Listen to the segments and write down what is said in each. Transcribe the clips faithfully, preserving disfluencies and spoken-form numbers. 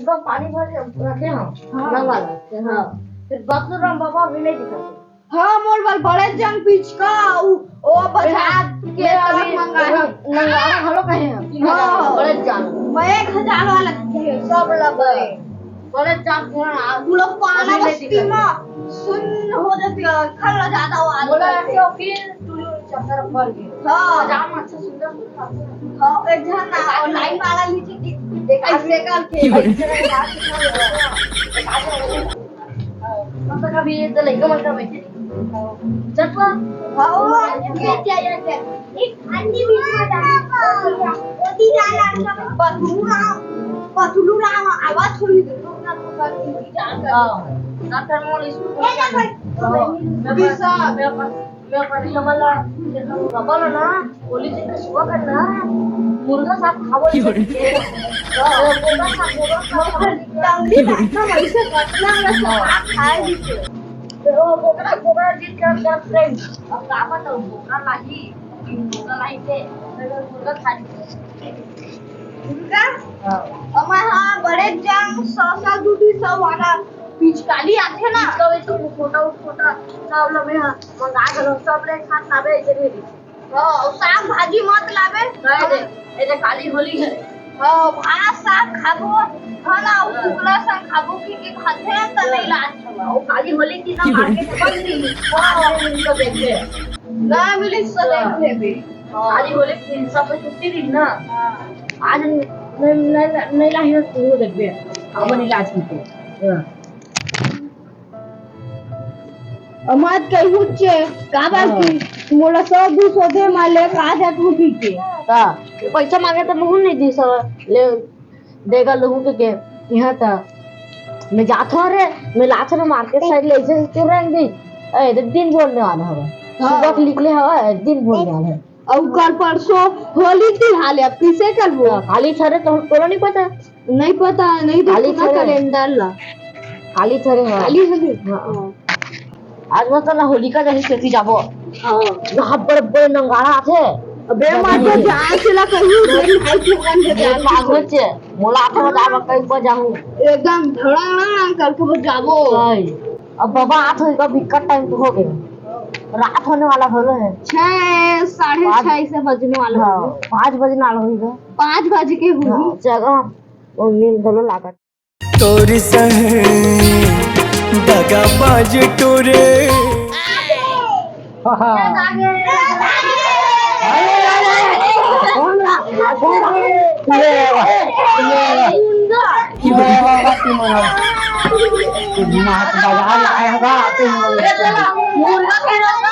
बस पानी भर के रखे हम, हाँ। नल वाला। हाँ। फिर बतलू राम बाबा अभी नहीं दिखा थे। हाँ, मोर बर बड़े जन पिचका, उ, ओ बाजार के मैं तरफ अभी मंगाए हम। नंगारा घलो कहे हम। हाँ। बड़े जान। मैं एक हजार वाला के सब ला बड़े। बड़े जान के हाँ, पूरा पाना अभी नहीं बस्ती दिखा। में सुन्न हो जाती है, खल्ला ज्यादा वाला बोला करते। तो फिर टुलू चक्कर पड़ गए। हाँ। जाम अच्छा सुंदर सुंदर। हाँ, एक झन ना, और लाइन वाला नीचे की, देखा ऐसे करके। क्यों? ऐसे करके बात करते हैं। मतलब, अभी ये तो लड़का मन का बैठे नहीं। चल तो। हाँ, वो ये क्या, ये क्या? एक आदमी भी खा जाता है। वो भी लाल लाल का पतलू राम, पतलू राम आवाज सुनी तो लोग ना को कर दी जान कर। हाँ। ना कर मोल इसको। ये क्या कर? हाँ। मैं भी सा, मैं अपन, मैं अपन ये वाला, ये वाला ना। होली दिन के सुबह का ना, मुर्गा साग खाबो। क्यों रे? हाँ, मुर्गा साग, मुर्गा साग खाबो। तंगी क्यों रे? बैठना वैसे घटना में से आप खाए भी थे। तो बोकरा, बोकरा जीत कर, कर friend। अब का बताऊं, बोकरा लाही, बोकरा लाही थे, मुर्गा खा ली। मुर्गा? हाँ। अमर हाँ, बड़े जंग, सौ, सौ, दू, दू सौ वाला पिचकारी आथे ना। पिचकारी तो छोटा, छोटा, सब लोग में हाँ, मंगा के लोग, सब ले एक साथ लावे, ऐसे नहीं। हाँ, अउ साग भाजी मत लाबे। नहीं दे, ए दे, काली होली है। हाँ, भात साग खाबो, है ना, हाँ। कुकला साग खाबो कि, कि खाथे त नहीं लाज हवा। वो काली होली की ना मार्केट बंद नहीं। हाँ। आज नहीं मिली तो देख ले। ना मिली तो देख लेबे। हाँ। काली होली की सब पे छुट्टी दी ना। हाँ। आज नहीं, नहीं, नहीं, नहीं लाही तो तू देखबे। अब नहीं लाज की तो। हाँ। अमात कहिहूच, काबर हाँ। कि मोला सौ दू सौ दे, मैं लेके आ जात हूँ पी के। का? पैसा मांगे त मुहूं नहीं दी सौ, ले देगा लोगों के, के यहाँ त। मैं जात हूँ रे, मैं लात हूँ मार्केट साइड ले, ऐसे क्यों रहेंगे? ए, तो दिन बोलने वाला हवा। हाँ। सुबह के निकले हवा, दिन बोलने वाला है। अउ कल परसों होली तिहार है, अब किसे करबो? हाँ, काली छरे तो तोला नहीं पता। नहीं पता, नहीं काली देखा छरे। कैलेंडर ला। काली छरे, हाँ। काली छरे? हाँ। हाँ। आज बस ना होलिका दहन सेती जाबो। हाँ। यहाँ बड़े बड़े नंगारा आथे। अबे, मैं तो जाए से ला कहियो, मेरी भाई के कान में ये जाए पागल से। छे। मोला आथे, मैं जाबो, कहीं पर जाऊँ। एकदम धड़ांग करके बस जाबो। नहीं। अब बाबा आथे, का बिकट टाइम तो हो गया। रात होने वाला होलो है। छह, साढ़े पाँच। छह से बजने वाला हाँ, होगा। पाँच बजने वाला होगा। पाँच बज के हुई। हाँ, जगह वो नींद बोलो लागत। तोर सह दगाबाज टोरे। मुर्गा खाएगा।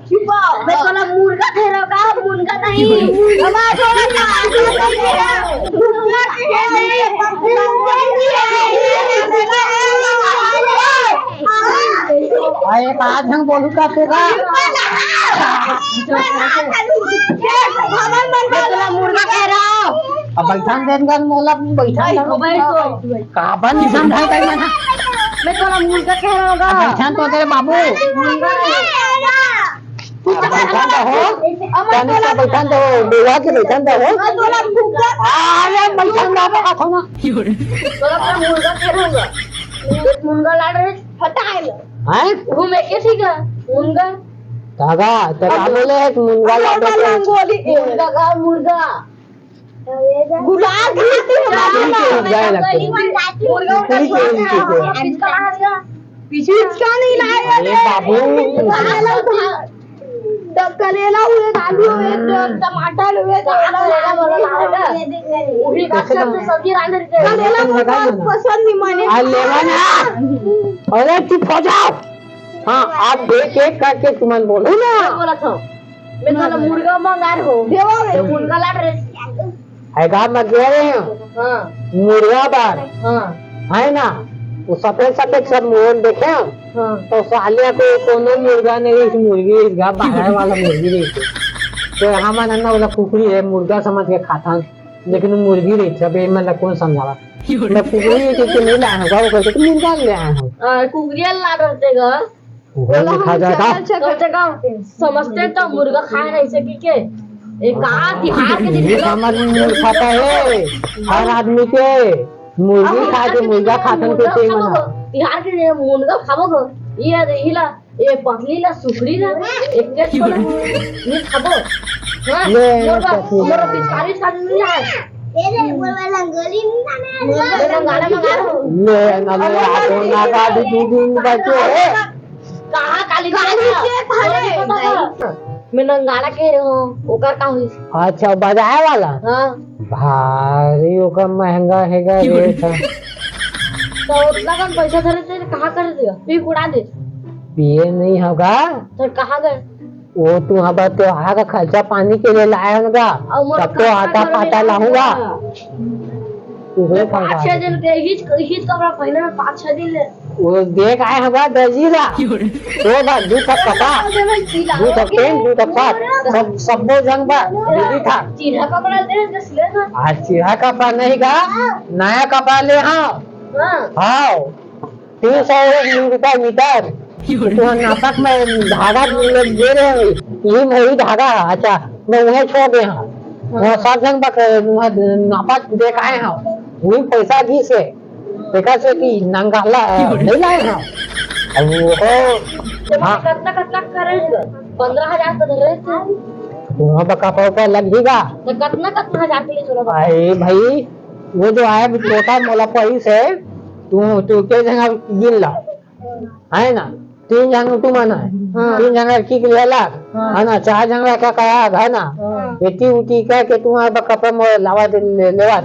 चुप, मैं तोला मुर्गा कह रहा का, मुर्गा नहीं। हमारा थोड़ा सा मुर्गा कह रहा। अरे, एक आध हम बोलू का तेरा? मैं तोला मुर्गा कह रहा। अब बैठान देन गन मोला बैठान। काबर निशान धाय कर मना? मैं तोला मुर्गा कह रहा होगा। बैठान तो तेरे बाबू। मुर्गा नहीं। बैठान तो हो। तनिक सा बैठान तो हो। बुआ के बैठान तो हो। अरे बैठान ना, कहा था ना। तोला अपना मुर्गा कह रहा होगा। एक मुर्गा लाड़ रहे, फटाइल। हैं? घूमे के ठीक है। मुर्गा। धागा, तो का बोले है कि मुर्गा लाड़ रहे? मुर्गा का मुर्गा। गुलाब खाते हैं, ठीक है, जाए लगते हैं। ठीक है, ठीक है। पिचका नहीं लाए। अरे बाबू। करेला हुए, आलू हुए, टमाटर हुए, करेला हुए। वही बात करते सब्जी रांधे के। करेला को पसंद नहीं माने। आ लेवा ना। अरे चुप हो जाओ। हाँ, आप एक एक करके तुमन बोलो ना। बोला था। मैं तो मुर्गा मंगा रहे हो। देवा रे। मुर्गा लाड़ रहे। है का मैं कह रहे हूँ? हाँ। मुर्गा बार। हाँ। है ना? वो सफेद सफेद सब मोहन देखे हम। हाँ। तो साले को कोनो मुर्गा नहीं, इस मुर्गी, इस गा बाहर वाला मुर्गी नहीं थे। तो हम ना वाला कुकरी है, मुर्गा समझ के खाता हूँ, लेकिन वो मुर्गी नहीं थी। अब ये मतलब कौन समझावा? मैं कुकरी नहीं थी, तो नहीं लाया हूँ, वो करके तो मुर्गा ले आया हूँ। आ, कुकरिया ला रहते गा। वो बोला, लिखा हम जाएगा। चकल, चकल, चकल। समझते तो मुर्गा खाए नहीं सकी के? ए, कहाँ तिहार के दिन ये हमर मुर्गा खाता है, हर आदमी के मुर्गी खा के, मुर्गा खाथन के ते मना। तिहार के दिन मुनगा खाबो गो। ये दे हिला, ये पतली ला, सुखड़ी ला, एक के छोला, ये खाबो। हाँ, ले, मोर बा-, पतली मोर ला। पिचकारी साथ में है। ये ले, मोर वाला गोली नहीं खाने वाला। मोर वाला गाना मंगा लो। ले, ना ले, आतो ना का भी दू दिन बचे है। कहाँ काली काली के थाले? मैं नंगाड़ा के रहे हूँ, ओकर का हुई? अच्छा, बजाए वाला? हाँ। भारी ओकर महंगा हेगा रेट है। तो उतना कम पैसा धरे थे, कहाँ कर दिया? पी उड़ा दे। पिए नहीं होगा। तो कहाँ गए? वो तू हमारा त्योहार का खर्चा पानी के लिए लाए होगा। और मोर तब तो खर्चा आटा घर में फाटा लाऊंगा। लाऊंगा। तू पाँच छह दिन के हिच, हिच कपड़ा पहने में पाँच छह दिन ले। वो देख आए हमारा दर्जी ला। तो बस दू ठक कपड़ा, दू ठक पेंट, दू ठक शर्ट, सब, सब जंग बा, दीदी था। चीढ़ा कपड़ा दे, दे सिले ना। आज चीढ़ा कपड़ा नहीं गा, नया कपड़ा ले हाँ। हाँ। हाँ। तीन सौ एक रुपया मीटर। तुहर नापक में धागा ले दे रहे हो, ये मोरी धागा है। अच्छा, मैं उन्हें छोड़ दे हाँ। वहाँ सब जन बक-, वहाँ नापक दे के आए हाँ, वही पैसा दी से, देखा से कि नंगाला नहीं लाए हाँ। अब वो, हाँ। कतना, कतना करे हैं? पन्द्रह हजार तो धरे थे। वहाँ पर कपड़ा उपड़ा लग ही गा। तो कतना, कतना हजार के लिए छोड़ा बा? अरे भाई, वो जो आया भी छोटा मोला पैस है, तू, तू के जगह गिन ला। है ना? तीन झन तुमन है। हाँ। तीन झन की लेलक, हाँ। है ना? चार झन का कहा है ना? हाँ। एती उती कह के तुम्हारे बा कपड़ा मोला लावा दे, ले, लेवा।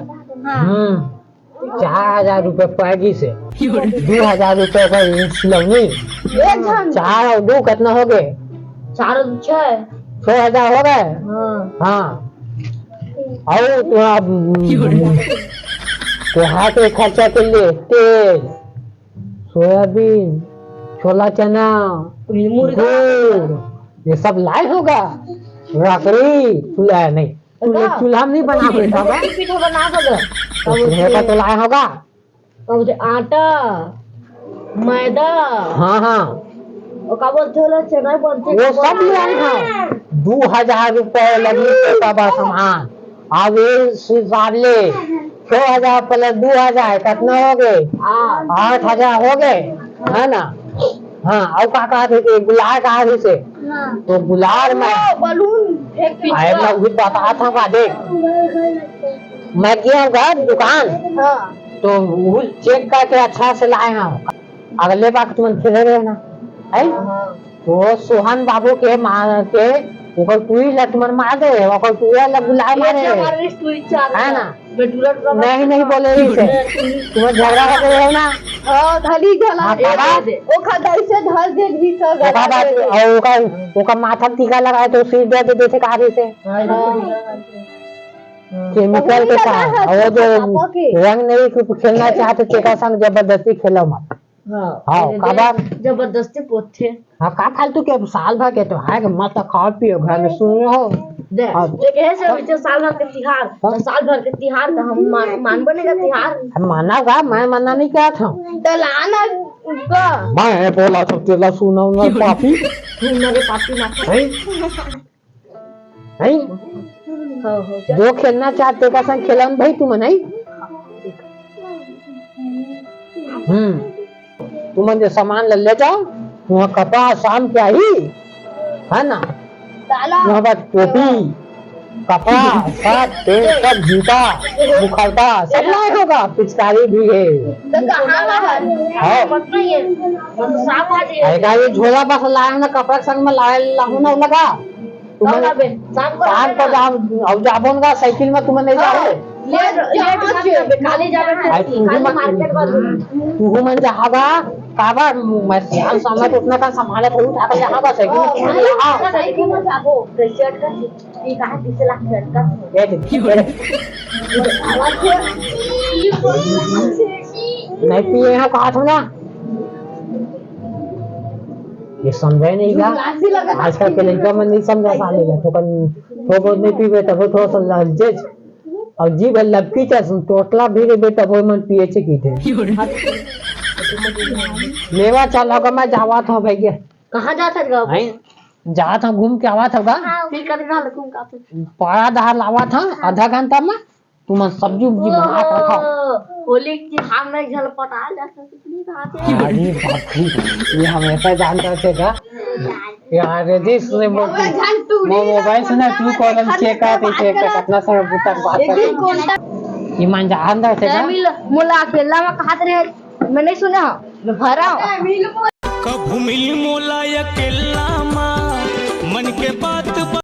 हाँ। हम्म। चार हजार रुपया पैगी से। दू हजार रुपया का सिलौनी। एक झन। चार और दू कितना हो गए? चार और छह। छह हजार हो गए? हाँ। हाँ। और तुम्हारा, तुम्हारा के खर्चा के लिए तेल, सोयाबीन, छोला चना, मुर्गा। गुड़, ये सब लाए होगा। लकड़ी, चूल्हा नहीं। तो चूल्हा, का? चूल्हा में नहीं बना सकता होगा। पीठा बना सकता। तो चूल्हे का तो लाए होगा। अब जे आटा, मैदा। हाँ, हाँ। और का बोलते हो, चना बोलते हैं। वो सब ले आए हैं। दू हजार रुपए लगी तो का बा सामान। अब ये हिसाब ले, छह हजार plus दू हजार, कितना हो गए? आठ। आठ हजार हो गए, है ना? हाँ, और का कहा थे कि गुलाल कहा थे से? हाँ। तो गुलाल में वो balloon फेंक के आए, मैं वही बता था का, देख, मैं गया घर दुकान, हाँ। तो वो check करके अच्छा से लाए हैं। अगले बार तुमन खेले रहे ना, है? हाँ। वो सोहन बाबू के मार के ओकर टूरी ला तुमन मार दे, ओकर टूरा ला गुलाल मारे। अच्छा, मारे टूरी चार है ना? मैं टूरा, टूरा नहीं, नहीं बोले रही से। तुम्हें झगड़ा कर रहे हो ना? हाँ, धली झला हाँ, दे, बाबा। दे, दे। ओखा दई से धर दे भी सब ओका बात, और ओका, ओका माथा टीका लगाए तो सिर दे दे देते कहा से। हाँ, हाँ। Chemical के साथ, और जो पापा के। रंग नहीं कुछ खेलना चाहते, तेका संग जबरदस्ती खेलो मत। हाँ, हाँ, ये का दे, बात? जबरदस्ती पोथे। हाँ, का फालतू के साल भर के तो है कि मस्त खाओ पियो घर में सुन रहो। दे, हाँ। ये कहे से बीच साल भर के तिहार, हाँ। तो साल भर के तिहार तो हम मान, मान बनेगा तिहार। हम माना का, मैं मना नहीं किया था। तो लाना का। मैं बोला था तेला सुना ना पापी। तू मेरे पापी ना। नहीं। नहीं? हाँ, हाँ, चल। जो खेलना चाहते का संग खेलन भाई तुमन, नहीं? हम्म। तुमन जो सामान ले, ले जाओ, वहाँ कपड़ा शाम के आई, है ना? ताला। वहाँ बाद टोपी, कपड़ा, शर्ट, पैंट, सब जूता, मुखौटा, सब लाए होगा, पिचकारी भी है। तो कहाँ बा? हाँ। मतलब ये, मतलब साफ आ जाए। अरे का ये झोला बस लाए ना, कपड़ा के संग में लाए लाहू ना लगा। तुमन कब आबे? शाम को शाम को आबे ना। जाओ, अब जाबो ना साइकिल में, तुमन नहीं जाओ। लेट, लेट मत जाबे, खाली जाबे, भाई, तू खाली मत, मार्केट में। तू मन जाबा, काबर मैं सियान सामने तो उतना का संभाले थोड़ी उठा के जाबा साइकिल में, हाँ, तुमन जाओ। साइकिल में जाबो, तो शर्ट का ये कहाँ किसे ला शर्ट का? ये देख, ये देख। नहीं पिए हैं, कहा था ना। ये समझे नहीं का? आजकल के लड़का मन नहीं समझा साले ला। तो कन, तो बहुत नहीं पीबे, तब थोड़ा सा ललचेज। और जी भाई लपकी चा, टोटला भी रे बेटा, वो मन पिए छे की थे। लेवा चल, अगर मैं जावा था भैया। कहाँ जाता है? हैं? जात हंव, घूम के आवत हंव गा। हाँ। फिर कति घाल घूम के आते? पारा डहर लावत हंव, आधा घंटा में तुमन सब्जी उब्जी बना के रखव। ओहो, होली के दिन हम एक झन पटा जा सकत नहीं बात है। अरे बाप रे, ये हमेशा जानत रहिथे गा। यार, रे जी, सुने बोल, मोर मोबाइल से ना, तू कॉल हम चेक कर, तू चेक कर, कितना समय बुता बात एक ही कर। कॉन्टैक्ट। ईमान जानत रहिथे गा। मिल, मोला अकेला में कहत रहे, मैं नहीं सुने हंव, मैं भरा हंव। कभू मिल मोला अकेला मा, मन के